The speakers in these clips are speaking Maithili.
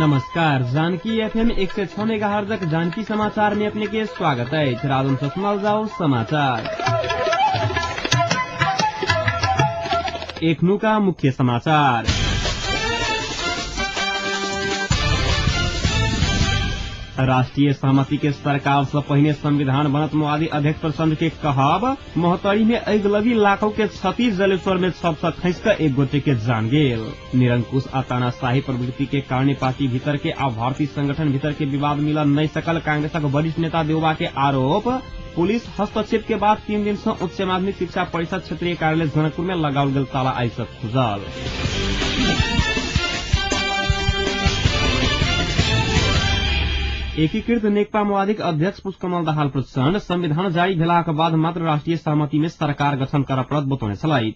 नमस्कार, जानकी एफएम 106 मेगाहर्जक जानकी समाचार में अपने के स्वागत है। राजन से सुनाल जाओ समाचार। एखनुका मुख्य समाचार। राष्ट्रीय सहमति के सरकार से पहिने संविधान बनत माओवादी अध्यक्ष प्रचण्ड के कहब। महोत्तरी में अगिलगी लाखों के क्षति, जलेश्वर में छत से खसि कऽ एक गोटे के जान गेल। निरंकुश आ तानाशाही प्रवृत्ति के कारण पार्टी भीतर के आ भारतीय संगठन भीतर के विवाद मिलन नहीं सकल कांग्रेसक वरिष्ठ नेता देउबा के आरोप। पुलिस हस्तक्षेप के बाद 3 दिन से उच्च माध्यमिक शिक्षा परिषद क्षेत्रीय कार्यालय जनकपुर में लगाओल गेल ताला आइ से खुजल। एकीकृत नेकपा माओवादीक अध्यक्ष पुष्पकमल दाहाल प्रचण्ड संविधान जारी भेलाक बाद मात्र राष्ट्रीय सहमति में सरकार गठन करऽ पड़त बतौने छलथि।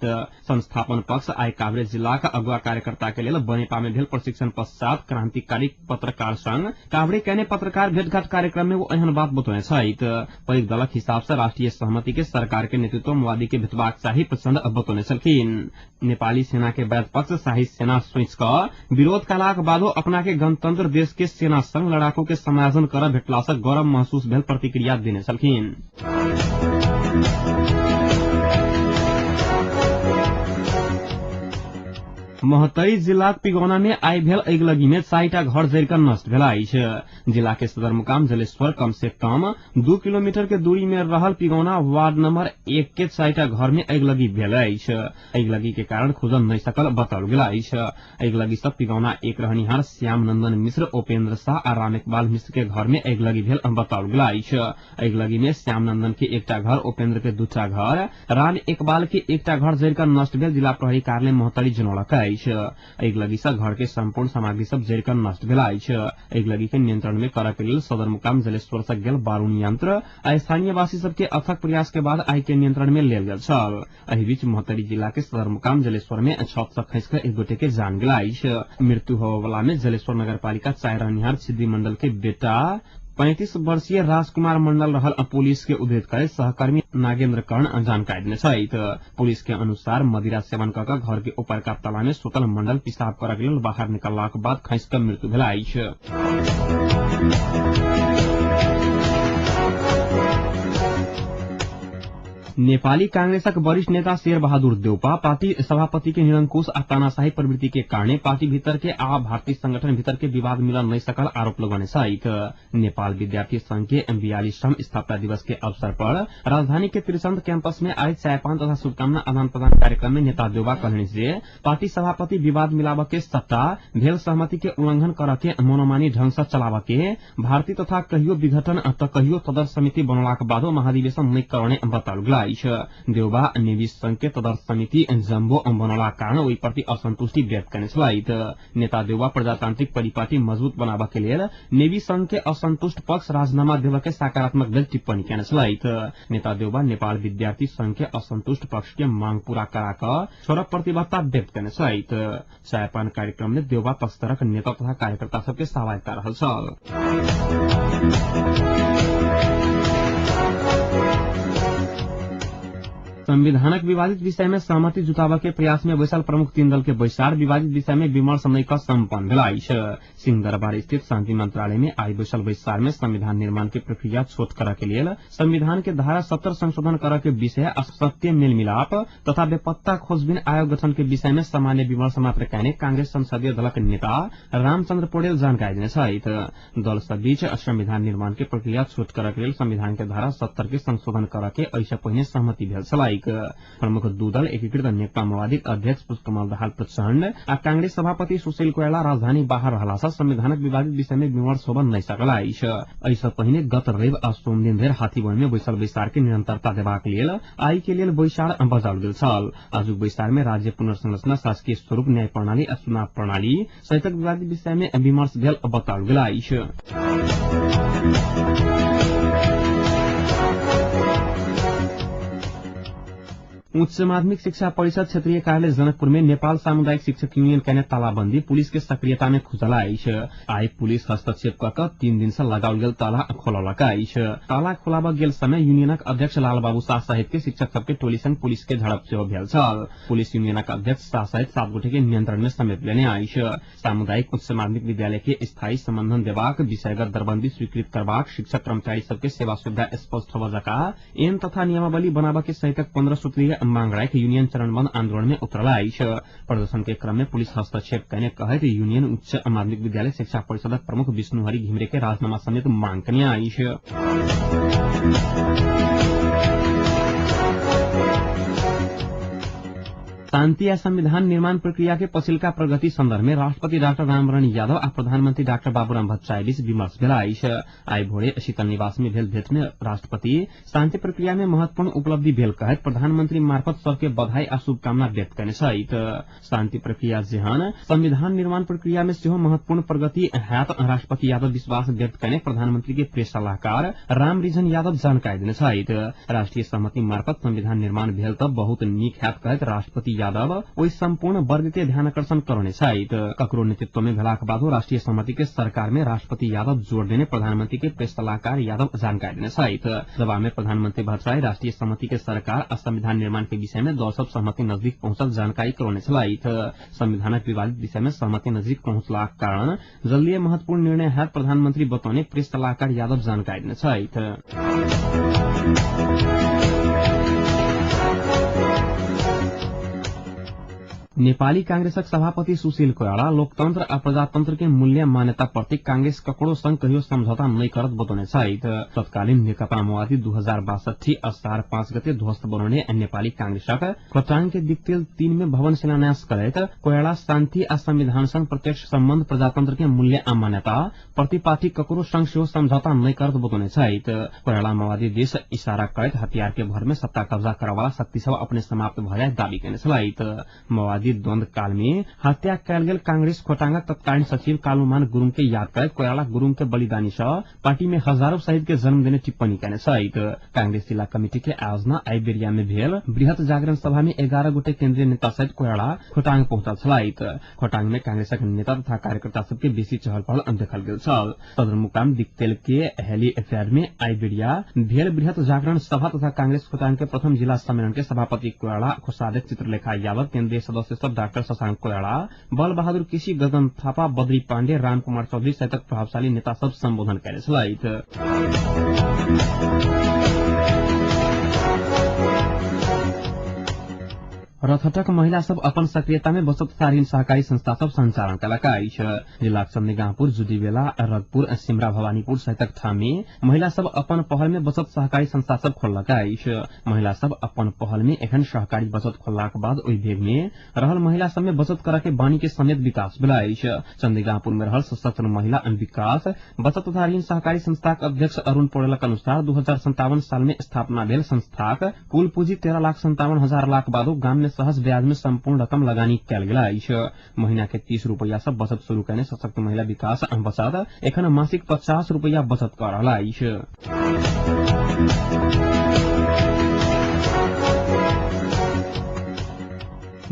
संस्थापन पक्ष आइ काभ्रे जिलाक अगुवा कार्यकर्ता के लेल बनेपा में भेल प्रशिक्षण पश्चात क्रांतिकारी पत्रकार संग काभ्रे केने पत्रकार भेटघाट कार्यक्रम में वो एहन बात बतौने छथि। पैघ दलक हिसाब से राष्ट्रीय सहमति के सरकार के नेतृत्व माओवादी के भेटबाक चाही प्रचण्ड बतौने छलखिन। नेपाली सेना के वैध पक्ष शाही सेना सोच कऽ विरोध कलाक बादो अपना के गणतंत्र देश के सेना संग लड़ाकू के समायोजन कर भेटला से गौरव महसूस भेल प्रतिक्रिया देने छलखिन। महोत्तरी जिलाक पिगौना में आइ भेल अगिलगी में 4टा घर जरि कऽ नष्ट भेल अछि। जिला के सदरमुकाम जलेश्वर कम से कम 2 किलोमीटर के दूरी में रहल पिगौना वार्ड नंबर 1 के 4टा घर में अगिलगी भेल अछि। अगिलगी के कारण खुजल नहि सकल बताओल गेल अछि। अगिलगी से पिगौना 1 रहनिहार श्याम नंदन मिश्र, उपेंद्र शाह आ रामेकबाल मिश्र के घर में अगिलगी भेल बताओल गेल अछि। अगिलगी में श्याम नंदन के 1टा घर, उपेंद्र के 2टा घर, राम इकबाल के 1टा घर जरि कऽ नष्ट भेल जिला प्रहरी कार्यालय महोत्तरी जनौलक अछि। अगिलगी से घर के संपूर्ण सामग्री सब जरि कऽ नष्ट भेल अछि। अगिलगी के नियंत्रण में करऽ के लेल सदरमुकाम जलेश्वर से गेल बारूण यंत्र आ स्थानीयवासी सबके अथक प्रयास के बाद आगि के नियंत्रण में लेल गेल छल। एहि बीच महोत्तरी जिला के सदरमुकाम जलेश्वर में छत से खसि कऽ एक गोटे के जान गेल अछि। मृत्यु होबय में जलेश्वर नगरपालिका 4 रहनिहार छिद्री मंडल के बेटा 35 वर्षीय राजकुमार मंडल रहल पुलिस के उद्धृत करैत सहकर्मी नागेन्द्र कर्ण जानकारी देने छथि। पुलिस के अनुसार मदिरा सेवन कऽ कऽ घर के उपरका तला में सुतल मंडल पिसाब करऽ के लेल बाहर निकललाक बाद खसि कऽ मृत्यु भेल अछि। नेपाली कांग्रेसक वरिष्ठ नेता शेर बहादुर देउपा पार्टी सभापति के निरंकुश आ तानाशाही प्रवृत्ति के कारण पार्टी भीतर के आ भारतीय संगठन भीतर के विवाद मिलन नहीं सकल आरोप लगौने छथि। नेपाल विद्यार्थी संघ के 42वां स्थापना दिवस के अवसर पर राजधानी के त्रिचंद कैंपस में आयोजित चायपान तथा शुभकामना आदान प्रदान कार्यक्रम में नेता देउबा कहलनि जे पार्टी सभापति विवाद मिलाबऽ के सट्टा भेल सहमति के उल्लंघन करऽ के मनोमानी ढंग से चलाबऽ के भारतीय तथा कहियो विघटन त कहियो तदर्थ समिति बनलाक बादो महाधिवेशन नहि करने बताओल गेल अछि। देउबा नेवी संघ के तदर्थ समिति जम्बो बनलाक कारण ओहि प्रति असंतुष्टि व्यक्त कयने छलथि। नेता देउबा प्रजातांत्रिक परिपाटी मजबूत बनाबऽ के लेल नेवी संघ के असंतुष्ट पक्ष राजीनामा देबऽ के सकारात्मक भेल टिप्पणी कयने छलथि। नेता देउबा नेपाल विद्यार्थी संघ के असंतुष्ट पक्ष के मांग पूरा करा कऽ छोड़ब प्रतिबद्धता व्यक्त कयने छलथि। चायपान कार्यक्रम में देउबा पक्षधरक नेता तथा कार्यकर्ता सबके सहभागिता रहल छल। संविधानक विवादित विषय में सहमति जुटाबऽ के प्रयास में बैसल प्रमुख 3 दल के बैसार विवादित विषय में विमर्श नहि कऽ सम्पन्न भेल अछि। सिंहदरबार स्थित शांति मंत्रालय में आइ बैसल बैसार में संविधान निर्माण के प्रक्रिया छोट करऽ के लेल संविधान के धारा 70 संशोधन करऽ के विषय आ सत्य मेल मिलाप तथा बेपत्ता खोजबीन आयोग गठन के विषय में सामान्य विमर्श मात्र कयने कांग्रेस संसदीय दलक नेता रामचंद्र पौडेल जानकारी देने छथि। दल सब बीच संविधान निर्माण के प्रक्रिया छोट करऽ के लेल संविधान के धारा 70 के संशोधन करऽ के एहि पहिने सहमति भेल छलैक। प्रमुख 2 दल एकीकृत नेकपा माओवादीक अध्यक्ष पुष्पकमल दाहाल प्रचण्ड आ कांग्रेस सभापति सुशील कोइराला राजधानी बाहर रहला से संविधानक विवादित विषय में विमर्श होबऽ नहि सकल अछि। एहि से पहिने गत रवि आ सोम दिन धरि हाथीवन में बैसल बैसार के निरंतरता देबाक लेल आइ के लेल बैसार बजाओल गेल छल। आजुक बैसार में राज्य पुनर्संरचना, शासकीय स्वरूप, न्याय प्रणाली आ चुनाव प्रणाली सहितक विवादित विषय में विमर्श भेल बताओल गेल अछि। उच्च माध्यमिक शिक्षा परिषद क्षेत्रीय कार्यालय जनकपुर में नेपाल सामुदायिक शिक्षक यूनियन कयने तालाबंदी पुलिस के सक्रियता में खुजला अछि। आइ पुलिस हस्तक्षेप क कऽ 3 दिन से लगाओल गेल ताला खोलौलक अछि। ताला खोलाबऽ गेल समय यूनियनक अध्यक्ष लालबाबू शाह सहित के शिक्षक सबके टोली संग पुलिस के झड़प सेहो भेल छल। पुलिस यूनियनक अध्यक्ष शाह सहित 7 गोटे के नियंत्रण में समेट लेने अछि। सामुदायिक उच्च माध्यमिक विद्यालय के स्थायी संबंधन देबाक, विषयगत दरबंदी स्वीकृत करबाक, शिक्षक कर्मचारी सबके सेवा सुविधा स्पष्ट होबऽ जका एन तथा नियमावली बनाबऽ के सहितक 15 सूत्रीय मांग राखि यूनियन चरणबद्ध आंदोलन में उतरल अछि। प्रदर्शन के क्रम में पुलिस हस्तक्षेप कयने कहैत यूनियन उच्च माध्यमिक विद्यालय शिक्षा परिषदक प्रमुख विष्णुहरि घिमिरे के राजीनामा समेत मांग कयने अछि। शान्ति आ संविधान निर्माण प्रक्रिया के पछिल्का प्रगति सन्दर्भ में राष्ट्रपति डाक्टर रामवरण यादव आ प्रधानमन्त्री डाक्टर बाबूराम भट्टराई बीच विमर्श भेल अछि। आइ भोरे शीतल निवास में भेल भेट में राष्ट्रपति शान्ति प्रक्रिया में महत्वपूर्ण उपलब्धि भेल कहैत प्रधानमन्त्री मार्फत सबके बधाई आ शुभकामना व्यक्त कयने छथि। शान्ति प्रक्रिया जेहन संविधान निर्माण प्रक्रिया में सेहो महत्वपूर्ण प्रगति हैत राष्ट्रपति यादव विश्वास व्यक्त कयने प्रधानमन्त्री के प्रेस सलाहकार रामरिझन यादव जानकारी देने छथि। राष्ट्रिय सहमति मार्फत संविधान निर्माण भेल त बहुत नीक हैत कहैत राष्ट्रपति यादव ओहि सम्पूर्ण वर्ग के ध्यानाकर्षण करौने छथि। ककरो नेतृत्व में भेलाक बादो राष्ट्रिय सहमति के सरकार में राष्ट्रपति यादव जोड़ देने प्रधानमंत्री के प्रेस सलाहकार यादव जानकारी देने छथि। जवाब में प्रधानमंत्री भट्टराई राष्ट्रिय सहमति के सरकार आ संविधान निर्माण के विषय में दल सब सहमति नजदीक पहुंचल जानकारी करौने छलथि। संविधानक विवादित विषय में सहमति नजदीक पहुंचलाक कारण जल्दीय महत्वपूर्ण निर्णय हैत प्रधानमंत्री बतौने प्रेस सलाहकार यादव जानकारी देने छथि। नेपाली कांग्रेसक सभापति सुशील कोइराला लोकतंत्र आ प्रजातंत्र के मूल्य मान्यता प्रति कांग्रेस ककरो संग कहियो समझौता नहि करत बतौने छथि। तत्कालीन नेकपा माओवादी 2062 असार 5 गते ध्वस्त बनौने नेपाली कांग्रेसक खोटाङ के दिक्तेल 3 में भवन शिलान्यास करैत कोइराला शान्ति आ संविधान संग प्रत्यक्ष सम्बन्ध प्रजातंत्र के मूल्य आ मान्यता प्रति पार्टी ककरो संग सेहो समझौता नहि करत बतौने छथि। कोइराला माओवादी देश इशारा करैत हथियार के भर में सत्ता कब्जा करवाला शक्ति सब अपने समाप्त भऽ जाए दावी कयने छलथि। माओवादी द्वंद काल में हत्या कयल गेल कांग्रेस खोटांगक तत्कालीन सचिव कालुमान गुरूङ के याद करैत कोइराला गुरूङ के बलिदानी सँ पार्टी में हजारौं शहीद के जन्म देने टिप्पणी कयने छथि। कांग्रेस जिला कमिटी के आयोजना आइ बेरिया में भेल वृहत जागरण सभा में 11 गोटे केन्द्रीय नेता सहित कोइराला खोटाङ पहुंचल छलथि। खोटाङ में कांग्रेसक नेता तथा कार्यकर्ता सबके बेसी चहल पहल देखल गेल छल। सदरमुकाम दिक्तेल के हेलीपैड में आइ बेरिया भेल वृहत जागरण सभा तथा कांग्रेस खोटाङ के प्रथम जिला सम्मेलन के सभापति कोइराला, कोषाध्यक्ष चित्रलेखा यादव, केन्द्रीय सदस्य सब डाक्टर शशांक कोइराला, बलबहादुर केसी, गगन थापा, बद्री पाण्डे, रामकुमार चौधरी सहितक प्रभावशाली नेता सब सम्बोधन कयने छलथि। रथटक महिला सब अपन सक्रियता में बचत तथा ऋण सहकारी संस्था सब संचालन कयलक अछि। जिलाक चन्देगाँपुर, जुडीबेला, रगपुर, सिमरा, भवानीपुर सहितक ठाम में महिला सब अपन पहल में बचत सहकारी संस्था सब खोललक अछि। महिला सब अपन पहल में एखन सहकारी बचत खोललाक बाद ओहि भेग में रहल महिला सब में बचत करऽ के बानी के समेत विकास भेल अछि। चन्देगाँपुर में रहल सशक्त महिला विकास बचत तथा ऋण सहकारी संस्थाक अध्यक्ष अरूण पौडेलक अनुसार 2057 साल में स्थापना भेल संस्थाक कुल पूंजी 13,57,000 लाख बादो गाम में सहज ब्याज में सम्पूर्ण रकम लगानी कयल गेल अछि। महीना के 30 रुपैया सँ बचत शुरू कयने सशक्त महिला विकास बचत एखन मासिक 50 रुपैया बचत कऽ रहल अछि।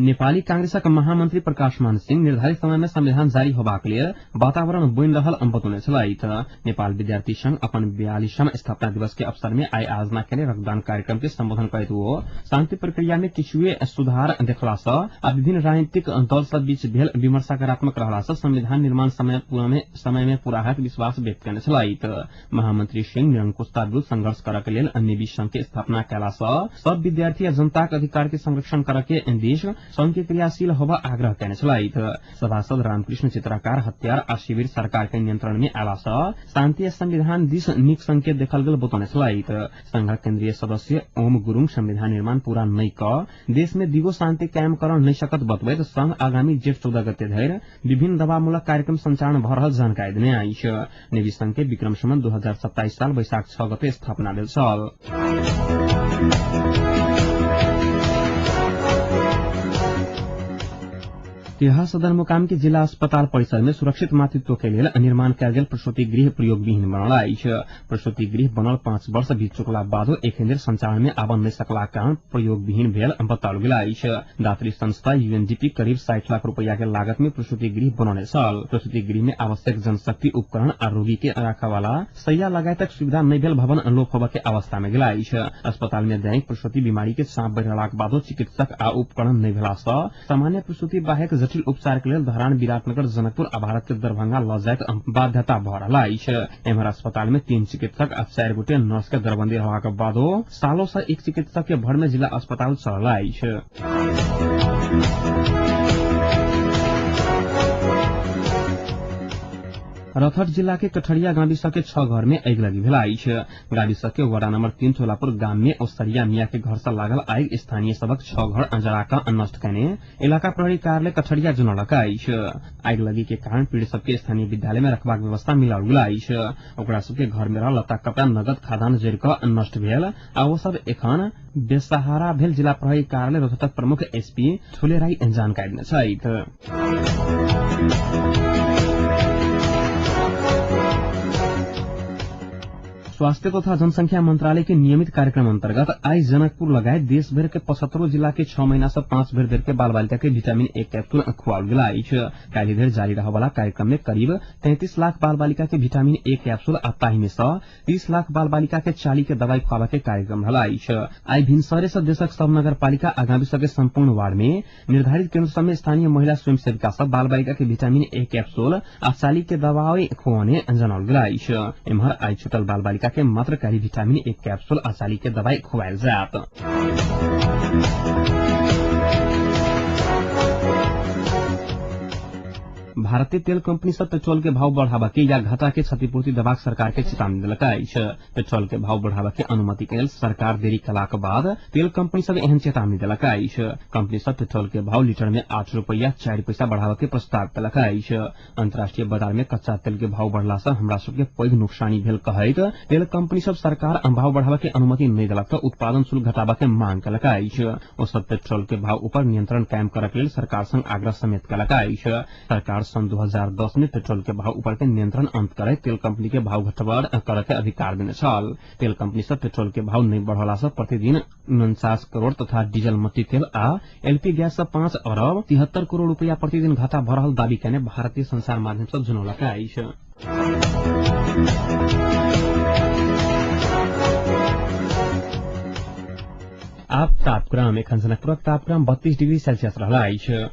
नेपाली कांग्रेसक महामन्त्री प्रकाशमान सिंह निर्धारित समय में संविधान जारी होबाक लेल वातावरण बनि रहल बतौने छलथि। नेपाल विद्यार्थी संघ अपन 42वां स्थापना दिवस के अवसर में आइ आयोजना केने रक्तदान कार्यक्रम के सम्बोधन करैत ओ शान्ति प्रक्रिया में किछुए सुधार देखला सँ आ विभिन्न राजनीतिक दल सब बीच भेल विमर्श सकारात्मक रहला सँ संविधान निर्माण समय में पूरा हैत विश्वास व्यक्त कयने छलथि। महामन्त्री सिंह निरंकुशता विरूद्ध संघर्ष करऽ के लेल नेवी संघ के स्थापना कयला सँ सब विद्यार्थी आ जनताक अधिकार के संरक्षण करऽ के देश संघ के क्रियाशील होबऽ आग्रह कयने छलथि। सभासद रामकृष्ण चित्रकार हत्यार आ शिविर सरकार के नियंत्रण में आला सँ शान्ति आ संविधान दिस नीक संकेत देखल गेल बतौने छलथि। संघक केन्द्रीय सदस्य ओम गुरूङ संविधान निर्माण पूरा नहि कऽ देश में दिगो शान्ति कायम करऽ नहि सकत बतबैत संघ आगामी जेठ 14 गते धरि विभिन्न दबावमूलक कार्यक्रम संचालन भऽ रहल जानकारी देने अछि। नेवी संघ के विक्रम सम्वत 2027 साल वैशाख 6 गते स्थापना भेल छल। तिरहा सदरमुकाम के जिला अस्पताल परिसर में सुरक्षित मातृत्व के लेल निर्माण कयल गेल प्रसूति गृह प्रयोगविहीन बनल अछि। प्रसूति गृह बनल 5 वर्ष बीत चुकला बादो एखन धरि संचालन में आबऽ नहि सकलाक कारण प्रयोगविहीन भेल बताओल गेल अछि। दात्री संस्था यूएनडीपी करीब 60 लाख रुपया के लागत में प्रसूति गृह बनौने छल। प्रसूति गृह में आवश्यक जनशक्ति, उपकरण आ रोगी के राखऽ वाला सैया लगायतक सुविधा नहि भेल भवन लोप होबऽ के अवस्था में गेल अछि। अस्पताल में दैनिक प्रसूति बीमारी के चाप बढ़ि रहलाक बादो चिकित्सक आ उपकरण नहि भेला सँ सामान्य प्रसूति बाहेक जटिल उपचार के लेल धरान, विराटनगर, जनकपुर आ भारत के दरभंगा लऽ जायक बाध्यता भऽ रहल अछि। एम्हर अस्पताल में 3 चिकित्सक आ 4 गोटे नर्स के दरबंदी रहबाक बादो सालों सँ एक चिकित्सक के भर में जिला अस्पताल चलल अछि। रथट जिला के कठरिया गाविस के 6 घर में अगिलगी भेल अछि। गाविस के वडा नंबर 3 चोलापुर गाम में ओसरिया मिया के घर से लागल आगि स्थानीय सबक 6 घर जरा कऽ नष्ट कयने इलाका प्रहरी कार्यालय कठरिया जनौलक अछि। आगिलगी के कारण पीड़ित सबके स्थानीय विद्यालय में रखबाक व्यवस्था मिलाओल गेल अछि। ओकरा सबके घर में रहल लत्ता कपड़ा, नगद, खाद्यान्न जरि कऽ नष्ट भेल आ ओ सब एखन बेसहारा भेल जिला प्रहरी कार्यालय रोहतक प्रमुख एसपी ठुले राई जानकारी देने छथि। स्वास्थ्य तथा जनसंख्या मंत्रालय के नियमित कार्यक्रम अंतर्गत आई जनकपुर लगायत देशभर के 75 जिला के 6 महीना से 5 बेर के बाल बालिका के विटामिन ए कैप्सूल खुआओल गेल अछि। काल्हि धरि जारी रहय वाला कार्यक्रम में करीब 33 लाख बाल बालिका के विटामिन ए कैप्सूल आ ताहि में सँ 30 लाख बाल बालिका के चाली के दवाई खुआबऽ के कार्यक्रम रहल अछि। आई भिनसरे सँ देशक सब नगरपालिका आ गाविस के सम्पूर्ण वार्ड में निर्धारित केन्द्र सब में स्थानीय महिला स्वयंसेविका सब बाल बालिका के विटामिन ए कैप्सूल आ चाली के दवाई खुआउने जनाओल गेल अछि। एम्हर आई छुटल बाल बालिका के मात्र काल्हि विटामिन ए कैप्सूल आ चाली के दवाई खुआयल जायत। भारतीय तेल कंपनी सब पेट्रोल के भाव बढ़ावा के या घटा के क्षतिपूर्ति देबाक सरकार के चेतावनी देलक अछि। पेट्रोल के भाव बढ़ावा के अनुमति के लेल सरकार देरी कलाक बाद तेल कंपनी सब एहन चेतावनी देलक अछि। कंपनी सब पेट्रोल के भाव लीटर में 8 रुपया 4 पैसा बढ़ावा के प्रस्ताव केलक अछि। अंतर्राष्ट्रीय बाजार में कच्चा तेल के भाव बढ़ला से हमरा सबके पैघ नुकसानी भेल कहैत तेल कंपनी सब सरकार भाव बढ़ावा के अनुमति नहि देलक तऽ उत्पादन शुल्क घटाबा के मांग केलक अछि। ओ सब पेट्रोल के भाव ऊपर नियंत्रण कायम करक लेल सरकार संग आग्रह समेत केलक अछि। सरकार सन् 2010 में पेट्रोल के भाव ऊपर के नियंत्रण अंत करे तेल कंपनी के भाव घटबड़ करे के अधिकार देने छल। तेल कंपनी सब पेट्रोल के भाव नहि बढ़ला से प्रतिदिन 49 करोड़ तथा डीजल, मट्टी तेल आ एलपी गैस से 5 अरब 73 करोड़ रुपया प्रतिदिन घाटा भऽ रहल दावी केने भारतीय संचार माध्यम सब जनौलक अछि। आब तापक्रम। एखन जनकपुरक तापक्रम 32 डिग्री सेल्सियस रहल अछि।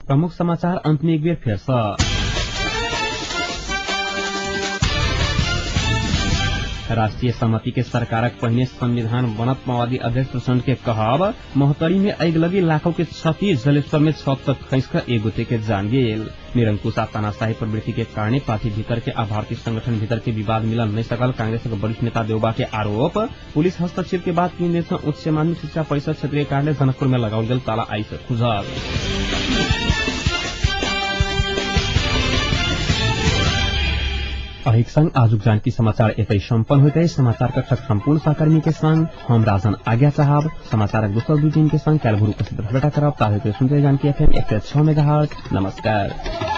प्रमुख समाचार अंत में एक बेर फेर सँ। राष्ट्रीय सहमति के सरकारक पहिने संविधान बनत माओवादी अध्यक्ष प्रचण्ड के कहब। महोत्तरी में अगिलगी लाखों के क्षति, जलेश्वर में छत तक खसि कऽ एक गोटे के जान गेल। निरंकुश आ तानाशाही प्रवृत्ति के कारणे पार्टी भीतर के आ भारतीय संगठन भीतर के विवाद मिलन नहीं सकल कांग्रेस के वरिष्ठ नेता देउबा के आरोप। पुलिस हस्तक्षेप के बाद 3 दिन से उच्च माध्यमिक शिक्षा परिषद क्षेत्रीय कार्यालय जनकपुर में लगाओल गेल ताला आई से खुजल। अहिक संग आजुक जानकी समाचार एतै सम्पन्न होइत अछि। समाचार कक्षक सम्पूर्ण सहकर्मी के संग हम राजन आज्ञा चाहब। समाचारक दोसर बुलेटिन के संग काल्हि भोर उपस्थित भेटा करब। ताधरि सुनते जानकी एफएम 106 मेगाहर्ट्ज। नमस्कार।